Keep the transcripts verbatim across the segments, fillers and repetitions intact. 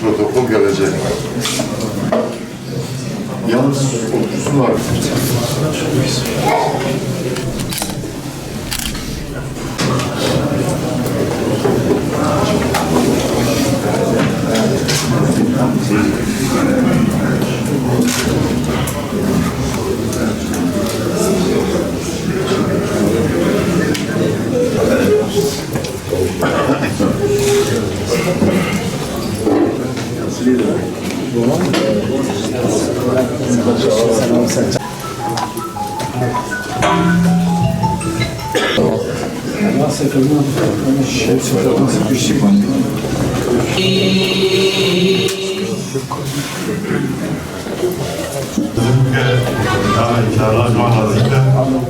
Protokol gelecek. Yalnız otuz var.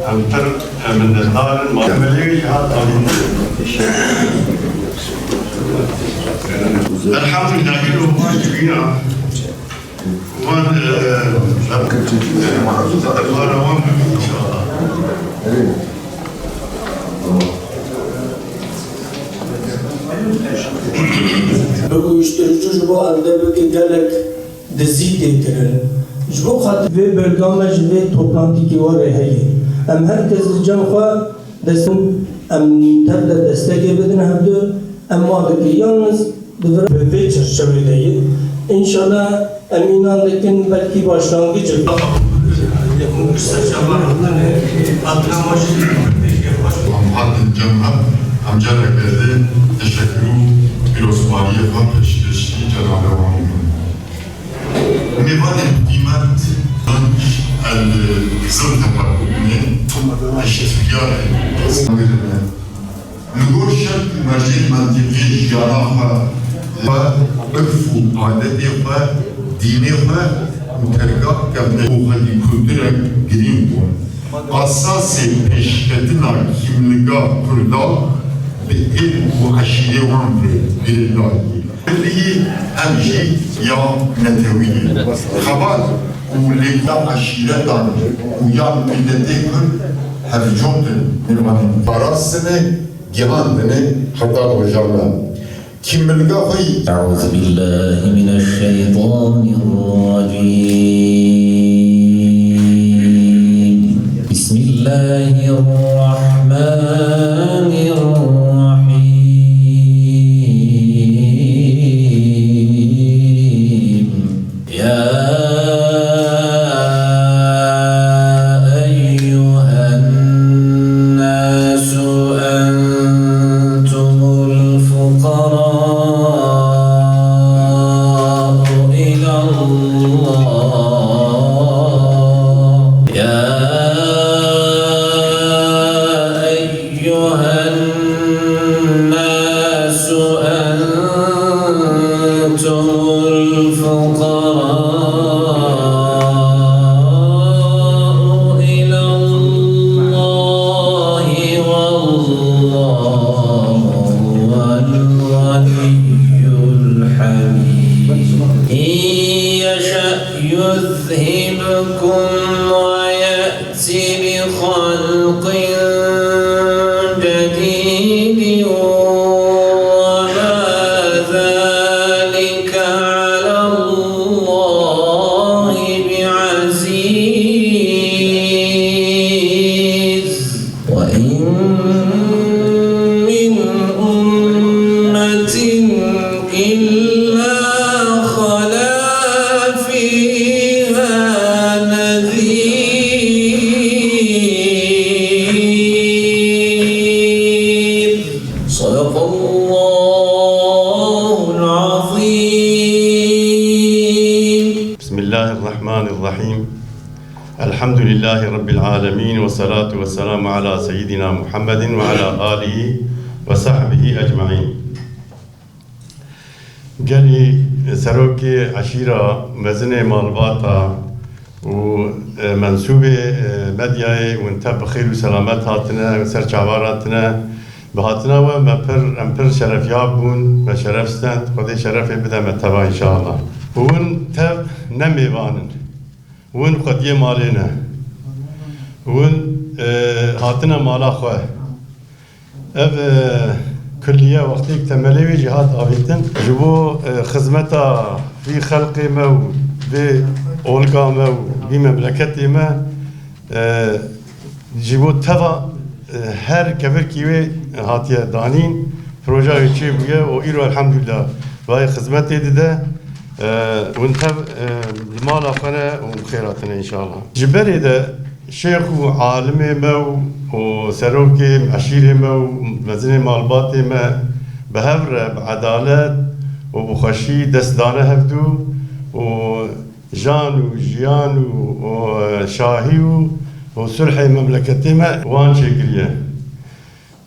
Em pir minnetdar in. Temelê wî jî hat alî. Elhamdulillah, îro van ji wî re. Van, e, van wan bibîn, inşallah. Bi uyuşturucu ji bo elde bike gelek dizî tê kirin. Ji bo xatir vê berda me ji vê toplantîkê we re heye. Em her kes li cem xwe dest, em tev de destekê bidin hevdu, em wa dikin. Yalnız bi vir-, bi vê çerçevê de ye. Înşallah em înan dikin belkî başlangıç e. Em hatin cem me, em careke din teşekkür û pîrozbahiyê xwe pêşkêşî cenabê wan dikin. Mêvanên qîmet, el Ziltepe bûne, eştiyare. Li gor şert û mercên mentîqê jiyana xwe, xwe, irf û adetê xwe, dînê xwe û terka kevne û xelî kulturek girîng bûn. Esasê pêşketina kîmliga Kurda bi êl û eşîrê wan ve girêdayî. Millî hem jî ya netewî ye. Xebat û lêkda eşîretan û ya miletê Kurd hevcot in mêvanên. Parastine, gihandine heta roja me. Kîmilga xwe yî. أعوذ بالله من الشيطان الرجيم. بسم الله الرحمن الرحيم. يا أيها الناس أنتم الفقراء إلى الله. ويأت بخلق جديد وما ذلك على الله بعزيز. وإن من أمة إلا خلا فيها نذير. صدق الله العظيم. بسم الله الرحمن الرحيم. الحمد لله رب العالمين، والصلاة والسلام على سيدنا محمد وعلى آله وصحبه أجمعين. Gelî serokê eşîra, mezinê malbata û, e, mensûbê, e, medyayê, hûn tev bi xêr û selamet hatine, ser çavan hatine. Bi hatina we me pir, em pir şerefyab bûn, me şeref stend, Xwedê şerefê bide me teva înşallah. Hûn tev ne mêvan in. Hûn xwediyê malê ne. Hûn, e, hatine mala xwe. Ev, e, kulliye wextêk temelê wê jî hat avêtin. Ji bo, e, xizmeta vî xelqê me û vê olga me û vî memleketê me, e, ji bo teva, e, her kevirkî wê hatiye danîn, proja wê çêbûye û îro elhamdulillah vayê xizmetê dide. E, hûn tev, e, li mala xwe ne û bi xêr hatine înşallah. Ji berê de şêx û alimê me û, û serokê eşîrê me û mezinê malbatê me bi hev re bi edalet û bi xweşî dest dane hevdû û jan û jiyan û, û şahî û, û sulhê memleketê me wan çêkiriye.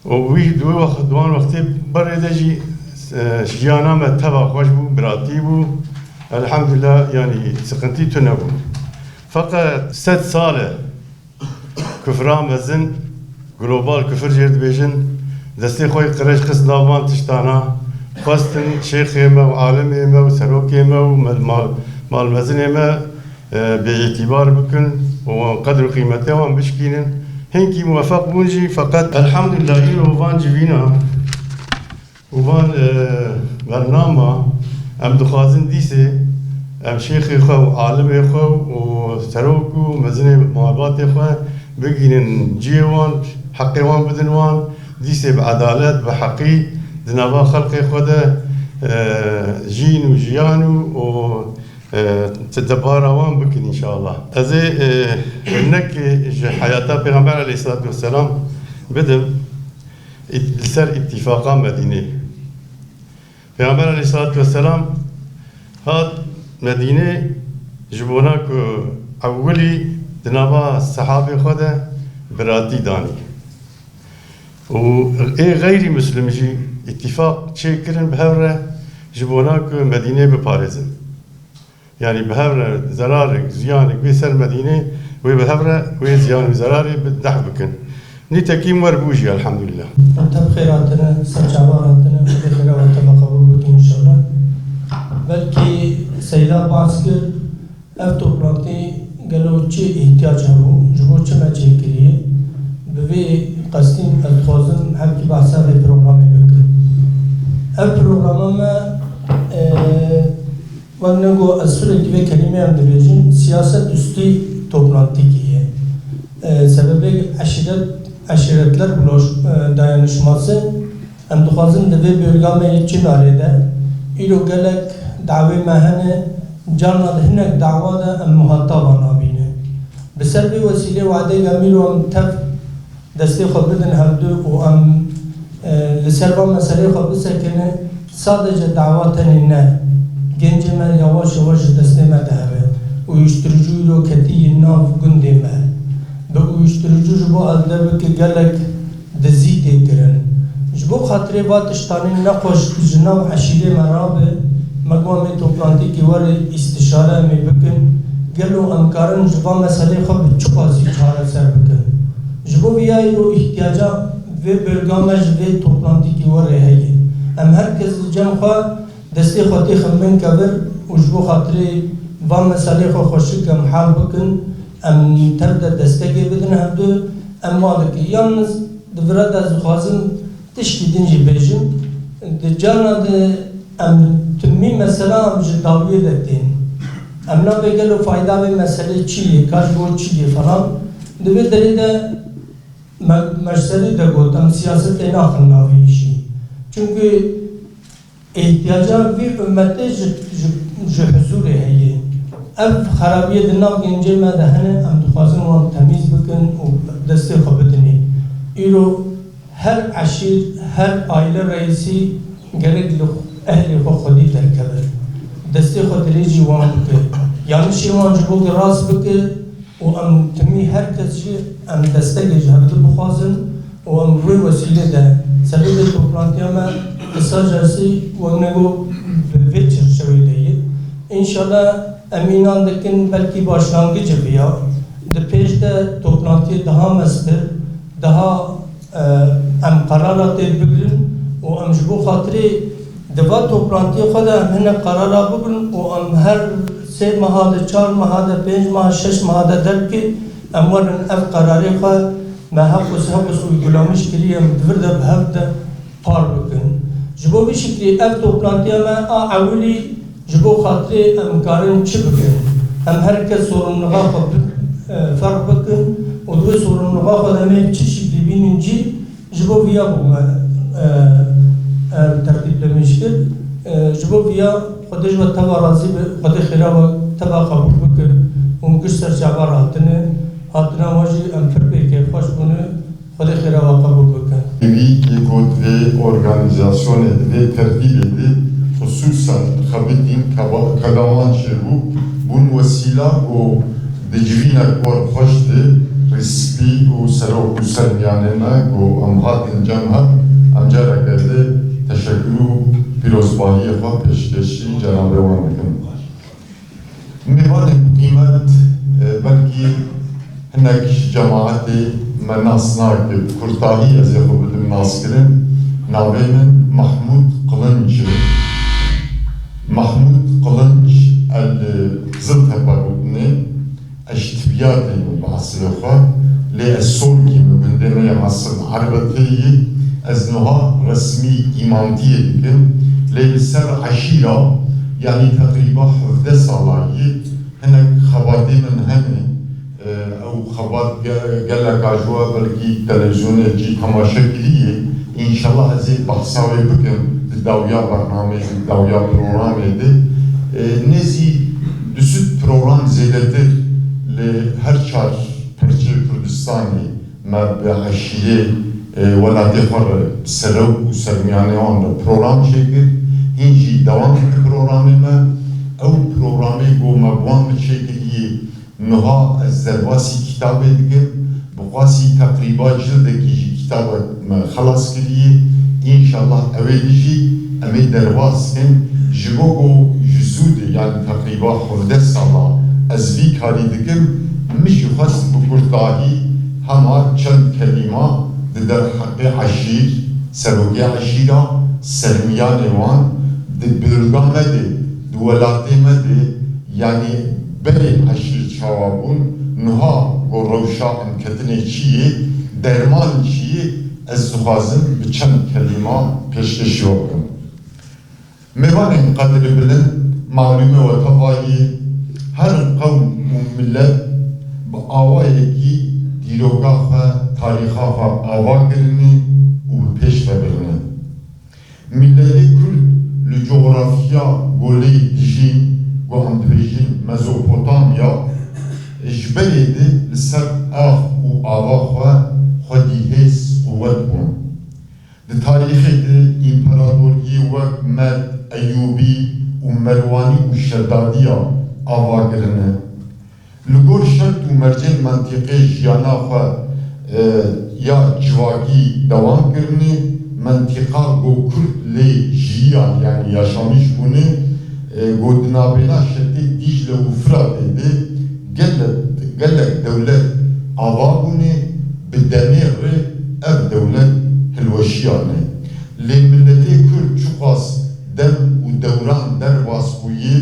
Û wî di wê wext, di wan wextê berê de jî, e, jiyana me teva xweş bû, biratî bû. Elhamdulillah, yanî siqintî tune bû. Feqet sed sal e kufra mezin, global kufir jê dibêjin, destê xwe yê qirêj xist nav van tiştana, xwestin şêxê me û alimê me û serokê me û me-, mal, malmezinê me e, bêîtîbar bikin û qedr û qîmetê wan bişkînin. Hinkî muwefeq bûn jî, feqet elhamdulillah îro van civîna û van, e, bernama em dixwazin dîsê em şêxê xwe û alimê xwe û serok û mezinê malbatê xwe bigihînin cihê wan, heqê wan bidin wan, dîsê bi edalet, bi heqî di nava xelkê xwe de, e, jîn û jiyan û, û e, te debara wan bikin înşallah. Ez ê, e, örnekê ji heyata Pêxember aleyhissalatu vesselam bidim, ît-, li ser îtîfaqa Medînê. Pêxember aleyhissalatu vesselam hat Medînê ji bona ku ewilî di nava sehabê xwe de biratî danî. Û ê xeyrî muslim jî îtîfaq çêkirin bi hev re ji bona ku Medînê biparêzin. Yanî bi hev re zerarek, ziyanek bê ser Medînê, wê bi hev re wê ziyan û zerarê bi deh bikin. Nîtekî wer bû jî, elhamdulillah. Em te bi xêr hatine, ser çavan hatine, Xwedê xêra we teva qebûl bikin înşallah. Belkî Seyda behs kir, ev toplantî gelo çi îhtiyac hebû, ji bo çi me çêkiriye? Bi vê qestîn ez dixwazim hemkî behsa vê programê bikim. Ev programa me, e, Wek ne ku ez sürekli vê kelîmê em dibêjin, siyaset üstü toplantîkî ye. E, sebebê eşîret, eşîretler bloş, e, dayanışması, em dixwazin di vê bölga me yê Çinarê de, îro gelek dawê me hene, carna di hinek dawa de em muhataba nabîne. Bi ser vê wesîlê wadê em îro em tev destê xwe bidin hevdu û em, e, li ser van meselê xwe bisekinin, sadece dawa tenê ne. Gencê me yawaş yawaş ji destê me diheve. Uyuşturucu îro ketiyî nav gundê me. Bi uyuşturucu ji bo elde bike gelek dizî tê kirin. Ji bo xatirê va tiştanê nexweş ji nav eşîrê me rabe, me got em ê toplantîkê were îstişare em ê bikin. Gelo em karin ji van meselê xwe bi çi qasî çareser bikin? Ji bo vîya îro îhtiyaca vê bölga me ji vê toplantîkî werê heye. Em her kes li cem xwe destê xwe têxin bin kevir û ji bo xatirê van meselê xwe xweşik em hal bikin. Em tev de destekê bidin hevdu, em wan dikin. Yalnız di vira de ez dixwazim tişkî din jî bêjim. Di carna de em timî mesela em ji dawiyê de tên. Em nabê gelo fayda vê meselê çi yê, ka ji bo çi yê falan. Di vê derê de me, me ji serî de got, em siyasetê naxin navê îşî. Çunkî Îhtiyaca vî ummetê ji, ji, ji huzûrê heye. Ev xerabiyê di nav gencê me de hene, em dixwazin wan temîz bikin û destê xwe bidinê. Îro her eşîr, her aile reîsî gerek li ehlê xwe xwedî derkeve. Destê xwe dirêjî wan bike. Yanlişê wan ji bo rast bike. Û em timî her kes jî em destekê ji hevdu bixwazin û em wê wesîlê de sebebê toplantiya me qisa jersî wek nego bi vê çerçeveyê de ye. Înşallah em înan dikin belkî başlangicê viya. Di pêş de toplantiyê daha mestir, daha Em qerara tê bigirin û em ji bo xatirê di va toplantiyê xwe de em hinek qerara bigirin û em her sê meha de, çar meha de, pênc meha, şeş meha de derbikê em werin ev qerarê xwe me heqûs heqûs uygulamîş kiriye, em di vir de bi hev de par bikin. Ji bo vî şiklî ev toplantiya me a ewilî Ji bo xatirê em karin çi bikin? Em her kes sorumluluğa xwe bi, e, ferq bikin û di wê sorumluluğa xwe de em ê çi şiklî bînin cî, ji bo viya bû me, e, e, tertîblemîş kir. E, ji bo viya Xwedê ji we teva razî be, Xwedê xêra we teva qebûl bike û giş serçava re hatine, hatina we jî em pir pê kêfxweş bûne. Xwedê xêra we qebûl bike. Vî yê ku di vê organîzasyonê, di vê tertîbê de xisûsen xebitîn keba-, qedeman çêbû, bûn wesîla ku di civînek werxweş de rîspî û serok û sermiyanê me ku em hatin cem hev, em careke din teşekkür û pîrozbahiyê xwe pêşkêşî cenabê wan dikin. Mêvanên bi qîmet, e, belkî hinek ji cemaetê me nas nake, bi kurtahî ez ê xwe bidim naskirin. Navê min Mahmûd Qilinc e. Mahmûd Qilinc e li Qiziltepe rûdinê. Ez ji Tibyatê me bi esilê xwe, lê ez Sorkî me, gundê me ya esil Erbetê yî. Ez niha resmî îmamtiyê dikim, lê li ser eşîra, yanî teqrîba hevdeh sala yî, hinek xebatê min hene. E, ew xebat ge-, geleka ji we belkî televîzyonê jî temaşe kiriye. Înşallah ez ê behsa wê bikim di dawiya bernameyê, di dawiya programê de. E, nêzî du sed program zêdetir li her çar perçê Kurdistanê me bi eşîrê, e, welatê xwe re, bi serok û sermiyanê wan re program çêkir. Hîn jî dewam dike programê me. Ew programê ku me bi wan re çêkiriye, niha ez derbasî kitabê dikim. Bi qasî teqrîba cildekî ji kitabek me xelas kiriye. Înşallah ewê din jî em ê derbas kin. Ji bo ku ji zû de, yanî teqrîba hevdeh sala ez vî karî dikim, min jî xwest bi kurtahî hema çend kelîma di derheqê eşîr, serokê eşîra, sermiyanê wan di bilga me de, di welatê me de, yanî berê eşîr çawa bûn, niha ku rewşa em ketine çi yê, derman çi yê, ez dixwazim bi çend kelîma pêşkêşî we bikim. Mêvanên qedrê bilind, malûmê we teva ye, her qewm û milet bi awayekî dîroka xwe, tarîxa xwe ava kirine û bi pêş ve birine. Miletê Kurd li cografya golê dijîn, ku em dibêjin Mezopotamya, ji berê de li ser ax û ava xwe xwedî hêz, quwet bûn. Di tarîxê de împeratoriyê wek Med, Eyûbî û Merwanî û Şedadiya ava kirine. Li gor şert û mercên mentîqê jiyana xwe, e, ya civakî dewam kirine. Mentîqa ku Kurd lê jiyan, yanî yaşamîş bûne, e, ku di navbêna şetê Dîcle û Firatê de gelek, gelek dewlet ava bûne, bi demê re ev dewlet hilweşiyane. Lê miletê Kurd çiqas dem û dewran derbas bûye,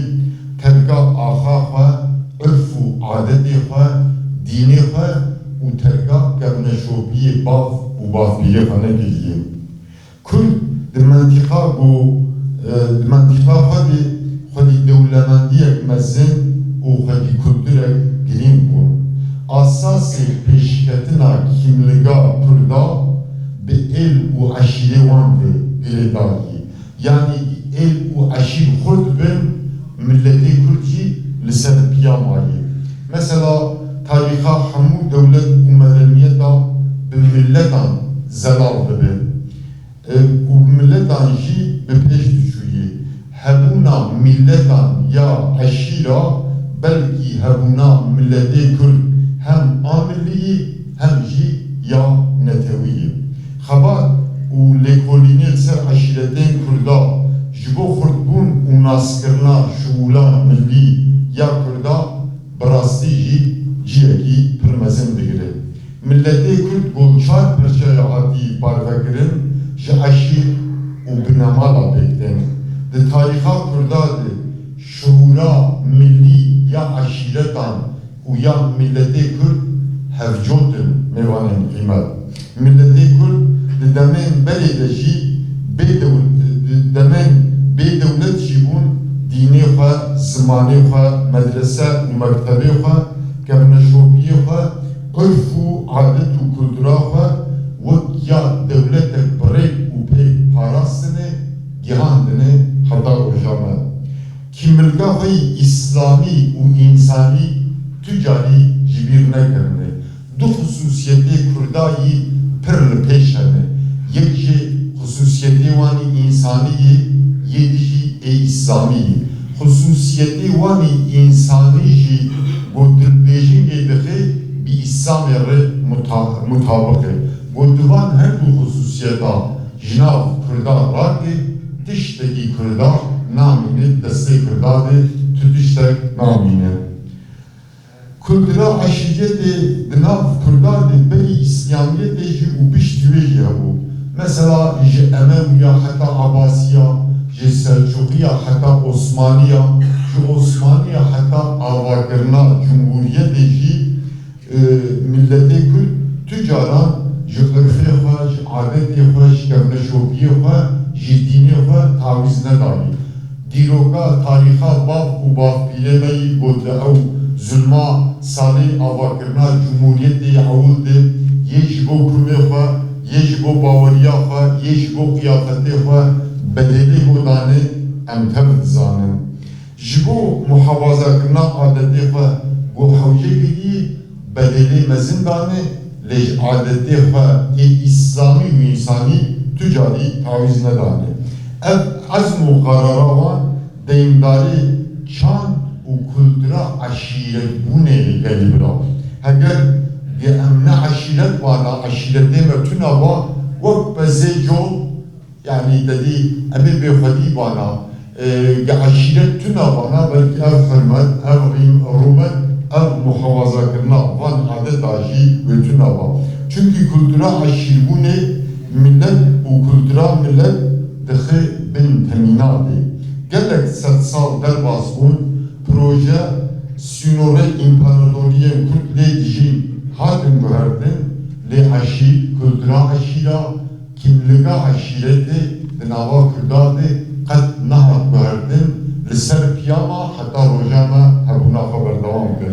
terka axa xwe, urf û adetê xwe, neşopiyê bav û bavpîrê xwe nekiriye. Kurd di mentiqa ku, e, di mentiqa xwe de xwedî dewlemendiyek mezin û xwedî kulturek girîng bûn. Asasê pêşketina kîmliga Kurda bi êl û eşîrê wan ve girêdayî. Yanî êl û eşîr xurt bin, miletê Kurd jî li ser piya mayî. Mesela tarîxa hemû dewlet û medeniyeta bi miletan zelal dibe, e, û miletan jî bi pêş diçûyî. Hebûna miletan ya eşîra belkî hebûna miletê Kurd hem a millî yî hem jî ya netewî yî. Xebat û lêkolînê li ser eşîretên Kurda ji bo xurtbûn û naskirina şûla millî ya Kurda bi rastî jî cihekî pir mezin digire. Miletê Kurd ku çar perçeya hatî parvekirin, ji eşîr û binemala pêk tên. Di tarîxa Kurda de şûra millî ya eşîretan û ya miletê Kurd hevcot in, mêvanên qîmet. Miletê Kurd di demên berê de jî bê dew-, di demên bê dewlet jî bûn, dînê xwe, zimanê xwe, medrese û mektebê xwe, kevneşopiyê xwe, urf û adet û kultura xwe wek ya dewletek bi rêk û pêk parastine, gihandine heta roja me. Kîmilga xwe yî îslamî û însanî tu carî ji bîr nekirine. Du xisûsiyetê Kurda yî pir li pêş hene. Yek ji xisûsiyetê wan î însanî yê, yê di jî ê îslamî yî. Xisûsiyetê wan î însanî jî ku dilbêjingê dixe bi îslamê re muta-, mutabiq e. Ku di van her du xisûsiyeta ji nav Kurda rake, tiştekî Kurda namîne, destê Kurda de tu tiştek namîne. Kultura eşîretê di nav Kurda de berî îslamiyetê jî û piştî wê jî hebû. Mesela ji Emewiya heta Abasiya, ji Selçuqiya heta Osmaniya, ji Osmaniya heta avakirina cumhuriyetê jî, e, miletê Kurd tu caran ji urfê xwe, ji adetê xwe, ji kevneşopiyê xwe, ji dînê xwe tawîz nedayî. Dîroka, tarîxa bav û bavpîrê me yî got li ew zulma salê avakirina cumhuriyetê yê ewil de yê ji bo kumê xwe, yê ji bo baweriya xwe, yê ji bo qiyafetê xwe bedelê ku dane em tev dizanin. Ji bo muhafazakirina adetê xwe ku hewce kirî, bedelê mezin dane, lê ji adetê xwe ê îslamî û însanî tu carî tawîz nedane. Ev ezm û qerara wan deyimdarê çand û kultura eşîretbûnê ye gelî bira. Heger ge em ne eşîret bana, eşîretê me tuna ba, wek pezê col, Yanî te dî em ê bêxwedî bana, e, ge eşîret tuna bana, belkî ev hurmet, ev rîm-, rûmet, ev muhafazakirina van adeta jî wê tuna ba. Çimkî kultura eşîrbûnê milet û kultura milet dixe bin temînatê. Gelek sedsal derbas bûn, proje sînorê împaratoriyên Kurd lê dijîn hatin guhertin, lê eşîr, kultura eşîra, Kîmliga eşîretê di nava Kurdan de qet nehat guhertin, li ser piyama heta roja me hebûna xwe berdewam kir.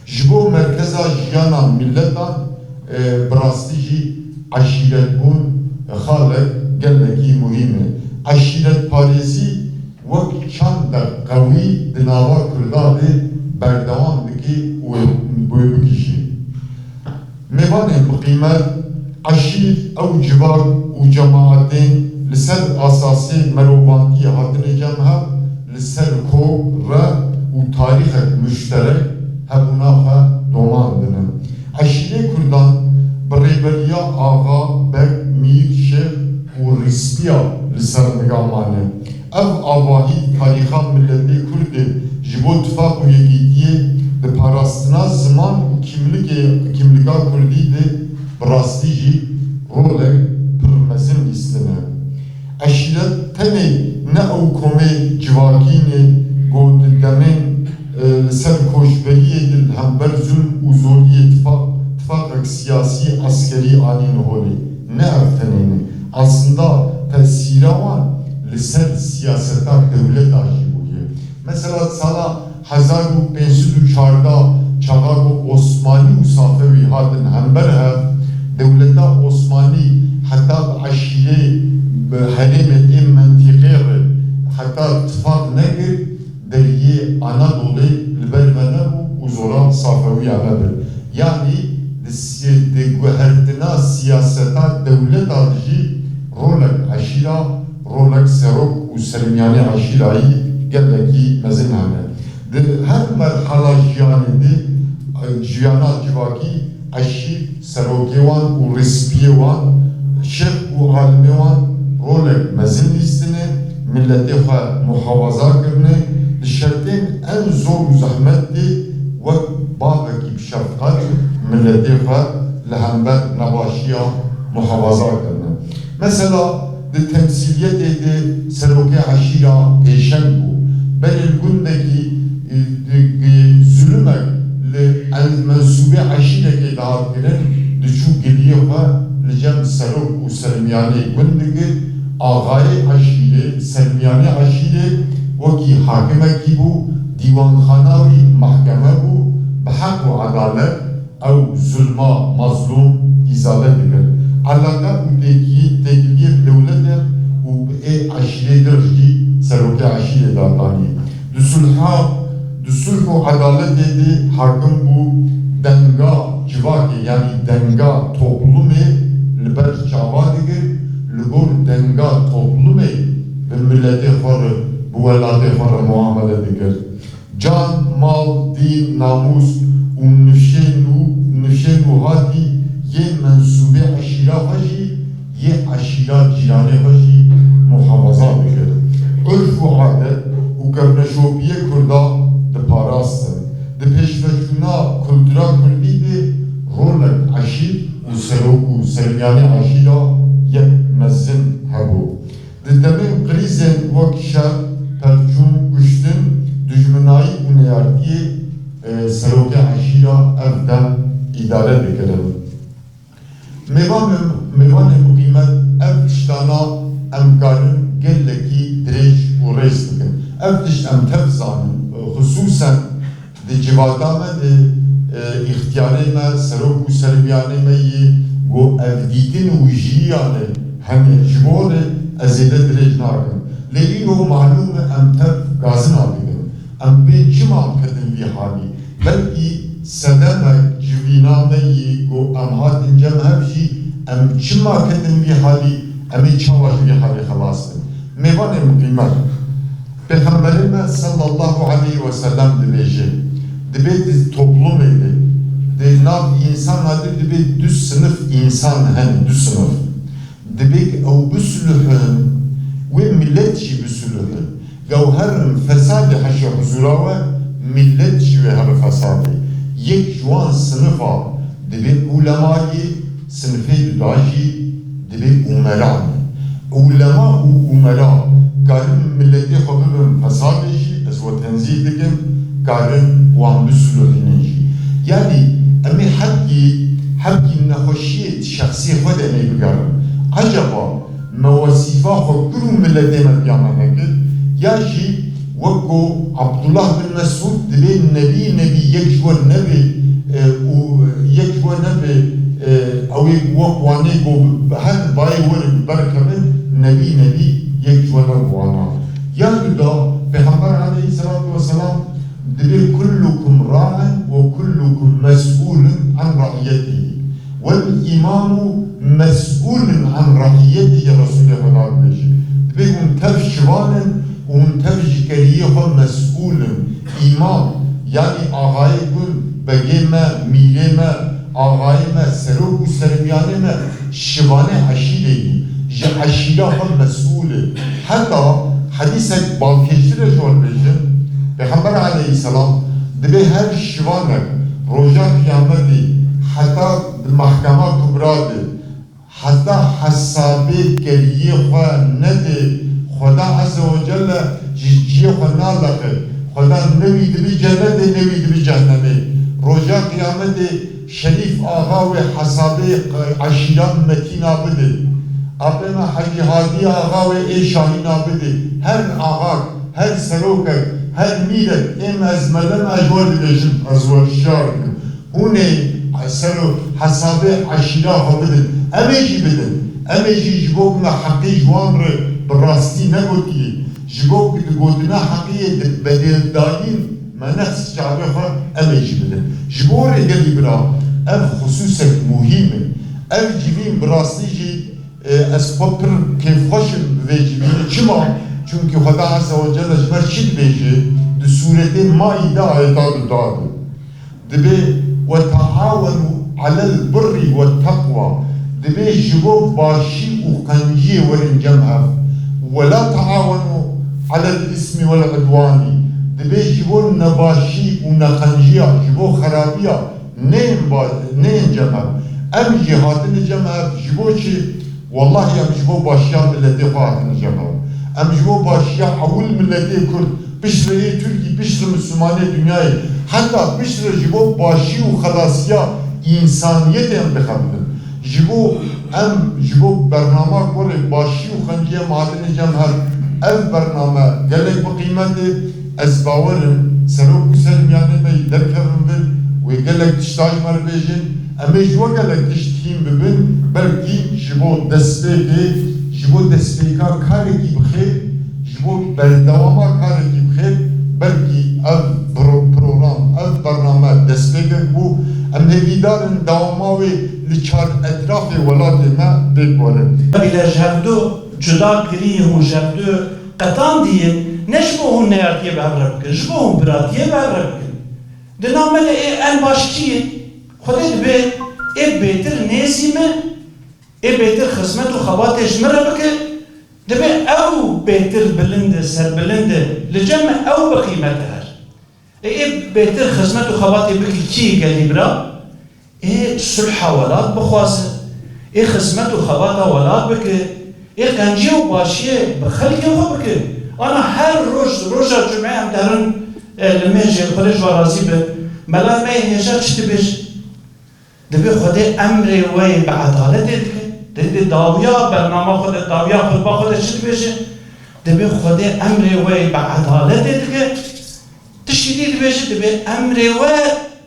Ji bo merkeza jiyana miletan, e, bi rastî jî eşîretbûn, e, xalek gelekî muhîm e. Eşîretparêzî wek çandek qewî di nava Kurdan de berdewam dike û wê, wê bigihîjî. Mêvanên bi qîmet, eşîr ew civak û cemaetên li ser asasê merovantiyê hatine cem hev, li ser kok, reh û tarîxek muşterek hebûna xwe doman dinin. Eşîrê Kurdan bi rêberiya axa, beg, mîr, şêx û rîspiya li ser niga mane. Ev avahî tarîxa miletê Kurd e, ji bo tifaq û yekîtiyê di parastina ziman û kîmlikê, kîmlika Kurdî de bi rastî jî rolek pir mezin lîstine. Eşîret tenê ne ew komê civakî ne ku di demên, e, li ser koçberiyê de li hember zulm û zoriyê tifaq, tifaqek siyasî, eskerî anîne holê. Ne ev tenê ne. Aslında tesîra wan li ser siyaseta dewleta jî bûye. Mesela sala hezar û pênc sed û çardeh çaxa ku Osmanî û Safewî hatin hember hev, dewleta Osmanî heta bi eşîrê, bi herêmê ê mentîqê re heta tifaq nekir, deriyê Anadolê li ber ve nebû û zora Safewiya nebir. Yanî di si-, di guhertina siyaseta dewleta de jî rolek eşîra, rolek serok û sermîyanê eşîrayî gelekî mezin hene. Di her merhala jiyanê de, jiyana civakî, eşîr, serokê wan û rêspiyê wan, şêx û alimê wan rolek mezin lîstine, miletê xwe muhafaza kirine, di şertên en zor û zehmet de wek bavekî bi şefqet miletê xwe li hember nebaşiya muhafaza kirine. Mesela di temsîliyetê de serokê eşîra pêşeng bû. Berê li gundekî, e, di, e, zulumek li el-, mensûbê eşîrekê dihat kirin, diçû giliyê xwe li cem serok û sermiyanê gund dikir, axayê eşîrê, sermiyanê eşîrê wekî hakimekî bû, dîwanxana wî mehkeme bû, bi heq û edalet ew zulma mazlûm îzale dikir. Eleqe û têkiliyê, têkiliyê bi dewletê û bi ê eşîrê dir jî serokê eşîrê datanî. Di sulha, di sulh û edaletê de hakim bû, denga civakê, yanî denga toplumê li ber çava digir, li gor denga toplumê bi miletê xwe re, bi welatê xwe re muamele dikir. Can, mal, dîn, namûs û nifşên û, nifşên û hatî yê mensûbê eşîra xwe jî, yê eşîra cîranê xwe jî muhafaza dikir. Urf û adet û kevneşopiyê Kurda diparastin. Di pêşveçûna kultura Kurdî de rolek eşîr û serok û sermiyanê eşîra yek mezin hebû. Di demên krîzên wek şer, pevçûn, kuştin, dijminayî û neyartiyê, e, serokê eşîra ev dem îdare dikirin. Mêvanên, mêvanên bi qîmet, ev tiştana em karin gelekî dirêj û rêz bikin. Ev tişt em tev zanin, e, xisûsen Di civata me de, e, îxtiyarê me, serok û sermiyanê me yê ku ev dîtin û jiyane hene ji bo re ez zêde dirêj nakim. Lê îro malûm e em tev gazina dikin. Em bê çima ketin vî halî? Belkî sedemek civîna me yê ku em hatin cem hev jî em çima ketin vî halî? Em ê çawa ji vî halê xelas bin? Mêvanên bi qîmet. Pêxemberê me sallallahu aleyhi ve sellem dibêje, dibê di toplumê de, di nav însana de dibê du sinif însan hene, du sinif. Dibê ku ew bisuluhin, wê milet jî bisuluhin. Ew herin fesadê heşê huzura we, milet jî wê herin fesadê. Yek ji wan sinifa dibê ulemayê, sinifê duda jî dibê umera ne. Ulema û umera karin miletê xwe bibin fesadê jî, ez we tenzîh dikim, karin wan bisuluhînin jî. Yanî em ê hebkî, hebkî nexweşiyê şexsî xwe de em ê bigerin. Ecaba me wesîfa xwe kir û miletê me piya me nekir, ya jî wek ku Abdullah bin Mesûd dibê nebî nebî yek ji we nebê, e, û yek ji we nebê, e, ew ê wek wanê ku bi her bayê we re bi ber kevin, nebî nebî yek ji we nebû wana. Ya duda, Pêxember aleyhisselatu vesselam dibê kullukum ra'in ve kullukum mes'ulun an ra'iyetihi. Wel îmamu mes'ulun an ra'iyetihi, Resûlê Xweda dibêje. Dibê hûn tev şivan in û hûn tev ji keriyê xwe mes'ûl in. Îmam, yanî axayê gund, begê me, mîrê me, axayê me, serok û sermiyanê me, şivanê eşîrê yî. Ji eşîra xwe mes'ûl e. Heta hedîsek balkêştir e ji we dibêjim. Pêxember aleyhisselam dibê her şivanek roja Qiyametê heta di Mehkema Kubra de heta hesabê keriyê xwe nede, Xweda Azze ve Celle ji ciyê xwe naleqe. Xweda ne wî dibe cenetê, ne wî dibe cehnemê. Roja Qiyametê Şerîf Axa wê hesabê eşîra Metîna bide. Apê me Hecî Hadî Axa wê ê Şahîna bide. Her axak, her serokek, her mîrek ê me ez mele me ji we dibêjim, ez we hişyar dikim. Hûn ê sero hesabê eşîra xwe bidin. Em ê jî bidin. Em ê jî ji bo ku me heqî ji wan re bi rastî negotiye, ji bo ku di gotina heqiyê di bedêldayîn me nexst çavê xwe, em ê jî bidin. Ji bo rêgelî bira, ev xisûsek muhîm e. Ev civîn bi rastî jî, e, ez xwe pir kêfxweş im bi vê civînê. Çima? Çunkî Xweda Azze ve Celle ji me çi dibêje? Di sûretê Maîde ayeta duda de. Dibê, "Ve taawenu alel birri ve teqwa." Dibê ji bo başî û qenciyê werin cem hev. "Ve la taawenu alel ismi vel udwani." Dibê ji bo nebaşî û neqenciya, ji bo xerabiya neyên ba-, neyên cem hev. Em jî hatine cem hev ji bo çi? Wellahî em ji bo başiya miletê xwe hatine cem hev. Em ji bo başiya ewil miletê Kurd, piştre ê Tirkî, piştre Mislimanê dinyayê, heta piştre ji bo başî û xelasiya însaniyetê em dixebitîn. Ji bo em, ji bo bernama ku were başî û xenciyê em hatine cem hev, ev bername gelek bi qîmet e. Ez bawer im, serok û sermiyanê me yî derkevin vir, wê gelek tişta ji me re bêjin. Em ê ji we gelek tişt hîn bibin, belkî ji bo destpêkê, ji bo destpêka karekî bi xêr, ji bo berdewama karekî bi xêr, belkî ev pro-, program, ev bername destpêkek bû. Em hêvîdar in dewama wê li çar etrafê welatê me bê ku were. Bile ji hevdu cuda kirî hûn ji hevdu qetandiye, ne ji bo hûn neyartiyê bi hev re bikin, ji bo hûn biratiyê bi hev re bikin. Di nav me de ê en baş kî ye? Xwedê dibe ê bêtir nêzî me, ê bêtir xizmet û xebatê ji min re bike, dibe ew bêtir bilind e, serbilind e, li cem me ew bi qîmet e her. Ê, ê bêtir xizmet û xebatê bike kî gelî bira? Ê sulha welat bixwaze, ê xizmet û xebata welat bike, ê qenciyê û başiyê bi xelkê xwe bike. Ana her roj, roja cumê em derin, e, li mêjê, Xwedê ji we razî be, mela me yê hêja çi dibêje? Dibê Xwedê emrê we yê bi edaletê dike. Dê, dê dawiya bernama xwe de, dawiya xutba xwe de çi dibêje? Dibê Xwedê emrê we yê bi edaletê dike. Tiştî dî dibêje, dibê emrê we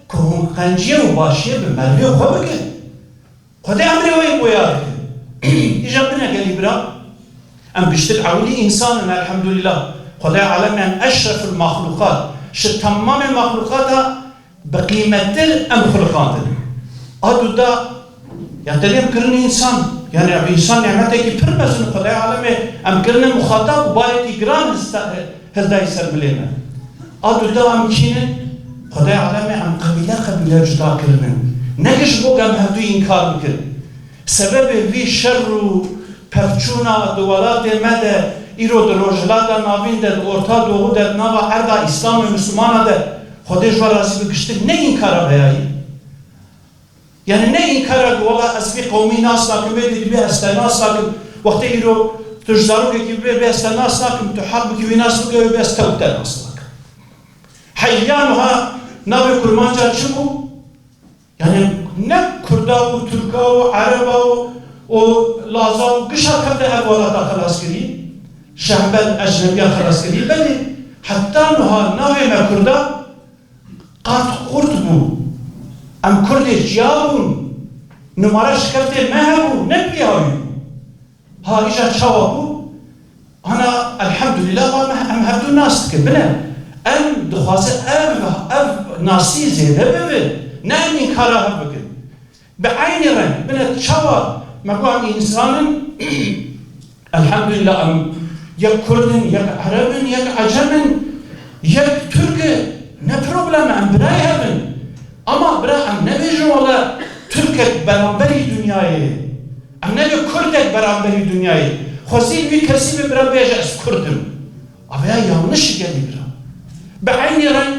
ku hûn qenciyê û başiyê bi merivê xwe bikin. Xwedê emrê we yê boya dike. Îja bine gelî bira. Em piştir ewilî însan in, elhemdulîlah. Xwedê alemê em eşreful maxluqat. Ji temamê maxluqata bi qîmettir em xuliqandin. A duda, ya tenê em kirine însan. Yani ev însan nîmetekî pir mezin, Xwedê alemê em kirine muxatab û barekî giran hista-, hildayî ser milê me. A duda em kî ne? Xwedê alemê em qebîle qebîle cuda kirine. Ne ki ji bo em hevdû înkar bikin. Sebebê vî şer û pevçûna di welatê me de, îro di Rojhilata Navîn de, di Orta Doğu de, di nava erda Îslam û Mislimana de, Xwedê ji we razî bi, giştin ne înkara veyayî. Yani ne înkara ku wela ez vî qewmî nas nakim, wê dî dibê ez te nas nakim. Wextê îro tu ji zarokekî bibê, bê ez te nas nakim, tu heq bikî wî nas bike, wê bê ez te û te nas nakim. Heyya niha navê Kurmanca çi bû? Yani ne Kurda û Tirka û Ereba û, û Laza û gişa kevde ev welata xelas kirî, ji hember ecnebiya xelas kirî. Belê heta niha navê me Kurda qart qurt bû. Em Kurdê ciya bûn. Numara şikeftê me hebû, ne piya wî. Ha, îja çawa bû? Ana, elhemdulîlah, va me, em hevdû nas dikin. Bine, em dixwaze ev, ev nasî zêde bibe, ne em înkara hev bikin. Bi eynî reng, bine çawa me got em însan in, elhemdulîlah, em yek Kurd in, yek Ereb in, yek Ecem in, yek Tirk in, ne problem e, em birayê hev in. Ama bira em nebêjin wela Tirkek beramberî dinyayê. Em nebê Kurdek beramberî dinyayê. Xwezî wî kesî be bira bêje ez Kurd im. Aveya yanlış gelî bira. Bi eynî reng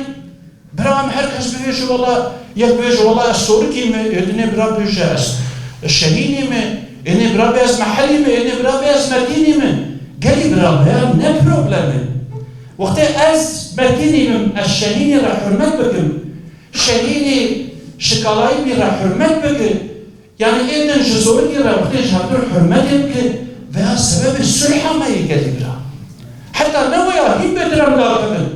bira em her kes bibêje wela, yek bibêje wela ez Sorikî me, ê dinê bira bêje ez Şehînî me, ê nê bira bê ez Mehelî me, ê nê bira bê ez Merdînî me. Gelî bira veya ne problem e. Wextê ez Merdînî bim, ez Şehînî re hurmet bikim. Şehînî şikalayî bî re hurmet bike. Yanî ê din ji zorî re wextê ji hevdû hurmetê bike, veya sebebê sulha me yê gelî bira. Heta ne weya hîn bêdrem dakevin.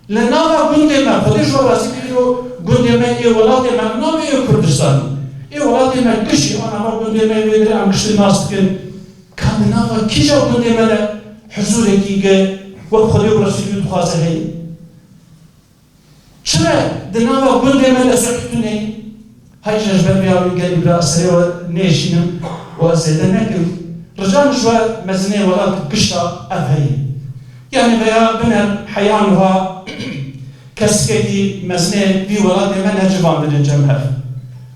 Li nava gundê me, Xwedê ji we razî be, îro gundê me ê welatê me nabê ê Kurdistanê. Ê welatê me gişî a nava gundê me wê dirê em giştin nas dikin. Ka di nava kîja gundê me de huzûrekî ge wek Xwedê û Resûlî dixwaze heye? Çi be di nava gundê me de sulh tune ye? Hay ji ber vê ya wî gelî bira serê we nêşînim û ez zêde nekim. Rica min ji we mezinê welat gişta ev heye. Yanî veya biner heya niha kesikekî mezinê vî welatê me necivandine cem hev.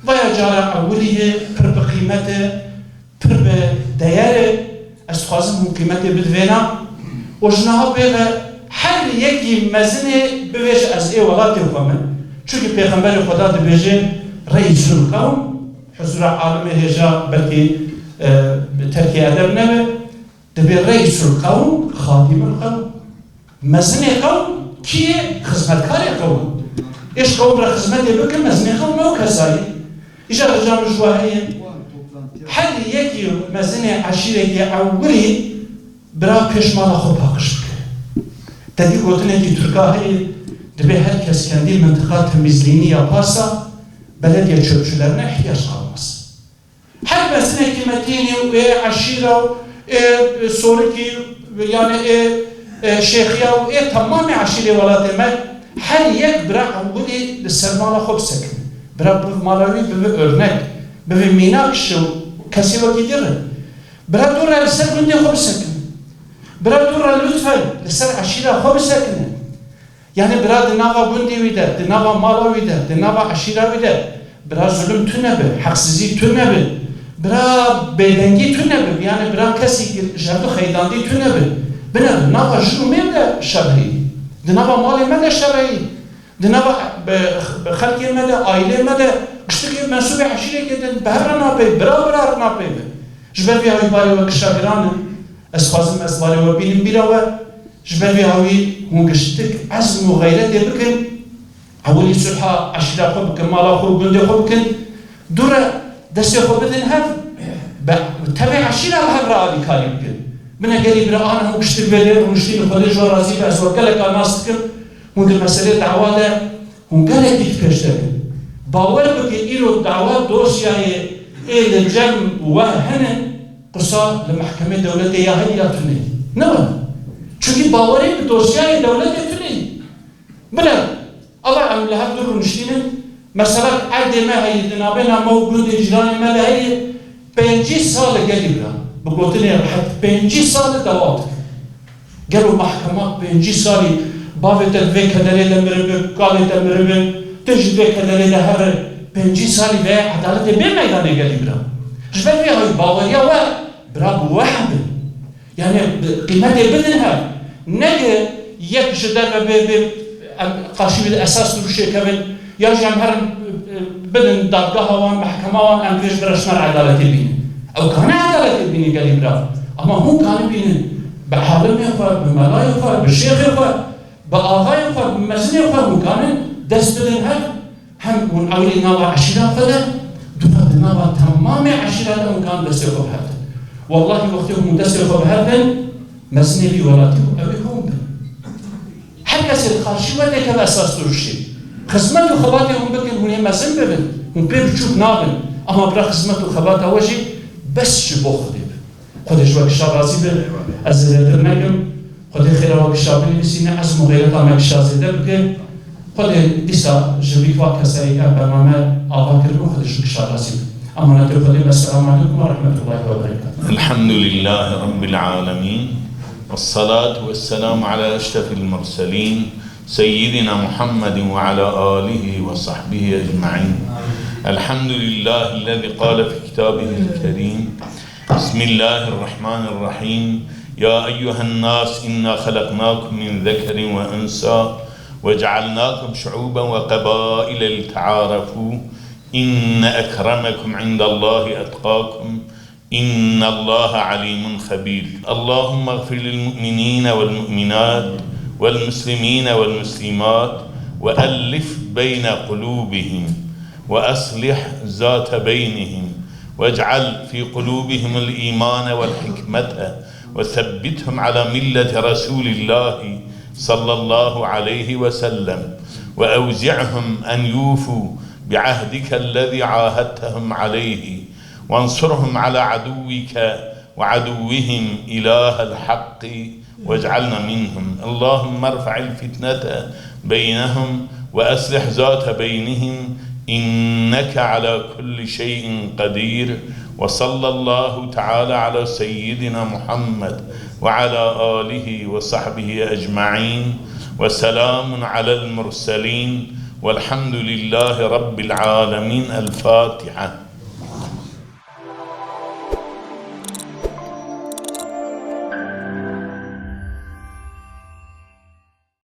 Vaya cara ewilî ye, pir bi qîmet e, pir bi değer e, ez dixwazim hûn qîmetê bidivêna û ji niha pê ve her yekî mezinê bibêje ez ê welatê xwe me. Çunkî Pêxemberê Xweda dibêje, Reîsul qewm, huzura alimê hêja belkî, e, terkê edeb nebe, dibê Reîsul qewm, xadimul qewm. Mezinê qewm kî ye? Xizmetkarê qewm. Ê ji qewm re xizmetê bikin, mezinê qewm ew kesa ye. Îja rica min ji we heye, her yekî mezinê eşîrekî ewilî bira pêş mala xwe paqij bike. Te dî gotinekî Tirka heye, dibê her kes kendi mintiqa temizliğini yaparsa belediye çöpçülerine ihtiyaç kalmaz. Her mezinekî Metînî û ê eşîra û ê, e, Sorikî, yanî ê, e, Şêxiya û ê temamê eşîrê welatê me her yek bira ewilî li ser mala xwe bisekine. Bira bi mala wî bibe örnek, bibe mînak ji kesê wekî din re. Bira dû re li ser gundê xwe bisekine. Bira dû re lütfen li ser eşîra xwe bisekine. Yanî bira di nava gundê wî de, di nava mala wî de, di nava eşîra wî de bira zulm tune be, heqsizî tune be, bira bêdengî tune be, yanî bira kesî ji hevdu xeydandî tune be. Bine nava jin û mêr de şer heyî. Di nava malê me de şer heyî. Di nava be, be xelkê me de, aîlê me de, giştikê mensûbê eşîrekê de bi hev re napeyve, bira bira re napeyve. Ji ber vê hawî barê we gişa giran e. Ez dixwazim ez barê we bînim bîra we. Ji ber vê hawî hûn giştik ezm û xeyretê bikin, ewilî sulha eşîra xwe bikin, mala xwe û gundê xwe bikin, dû re destê xwe bidin hev, bi tevê eşîra li hev re alîkarî bikin. Bine gelî bira ana hûn giştik vê lê rûniştîn, Xwedê ji we razî be, ez we geleka nas dikim, hûn di meselê dawa de hûn gelekî di pêş de bin. Bawer bike îro dawa dosyayê ê li cem we hene, qisa li mehkemê dewletê ya heye ya tune ye. Ne were. Çunkî bawerê bi dosyayê dewletê tune ye. Bile, ava em li hev du rûniştînin, mesela erdê me heye, di navbêna me û gundê cîranê me de heye, pêncî sal e gelî bira. Bi gotinê rehet, pêncî sal e dawa dike. Gelo mehkema pêncî salî bavê te vê kederê de miribe, kalê te miribe, tu jî vê kederê de here, pêncî salî vê edaletê bê meydanê gelî bira. Ji ber vê hawî baweriya we bira bi wehm be. Yanî bi qîmetê bidin hev. Neke yek ji derve bê, bê em qarşî wî de esas duruşê kevin, ya jî em herin, e, bidin dadgeha wan, mehkema wan, em pêş bireşne edaletê bînin. Ew kane edaletê bînin gelî bira. Ama hûn kanibînin bi alimê xwe, bi melayê xwe, bi şêxê xwe, bi axayê xwe, bi mezinê xwe hûn kanin dest bidin hev. Hem hûn ewilî nava eşîra xwe de, dû re di nava temamê eşîra de hûn kanin destê xwe bihevdin. Wellahî wextê hûn destê xwe bihevdin, mezinê vî welatî û ew ê hûn bin. Her kesê li qarşî we dêkeve esas duruşê. Xizmet û xebatê hûn bikin, hûn ê mezin bibin, hûn pê biçûk nabin. Ama bira xizmet û xebata we jî bes ji bo Xwedê be. Xwedê ji we gişa razî be. Ez zêdetir nekim. Xwedê xêra we gişa binivîsîne, ezm û xeyreta me gişa zêde bike. Xwedê dîsa ji vî va kesayî ev bername ava kiribû, Xwedê ji gişa razî be. Emanetê Xwedê be. Esselamu aleykum ve rahmetullahi ve berekatuhu. Elhamdülillahi Rabbil alemin. Vessalatu vesselamu ala eşrefil murselin. Seyyidina Muhammedin ve ala alihi ve sahbihi ecmain. Elhamdülillahillezî kâle fi kitabihil kerîm. بسم الله الرحمن الرحيم. يا أيها الناس إنا خلقناكم من ذكر وأنثى وجعلناكم شعوبا وقبائل لتعارفوا إن أكرمكم عند الله أتقاكم إن الله عليم خبير. اللهم اغفر للمؤمنين والمؤمنات والمسلمين والمسلمات وألف بين قلوبهم وأصلح ذات بينهم، واجعل في قلوبهم الإيمان والحكمة، وثبتهم على ملة رسول الله صلى الله عليه وسلم، وأوزعهم أن يوفوا بعهدك الذي عاهدتهم عليه، وانصرهم على عدوك وعدوهم إله الحق واجعلنا منهم. اللهم ارفع الفتنة بينهم وأصلح ذات بينهم إنك على كل شيء قدير. وصلى الله تعالى على سيدنا محمد وعلى آله وصحبه أجمعين. وسلام على المرسلين. والحمد لله رب العالمين. الفاتحة.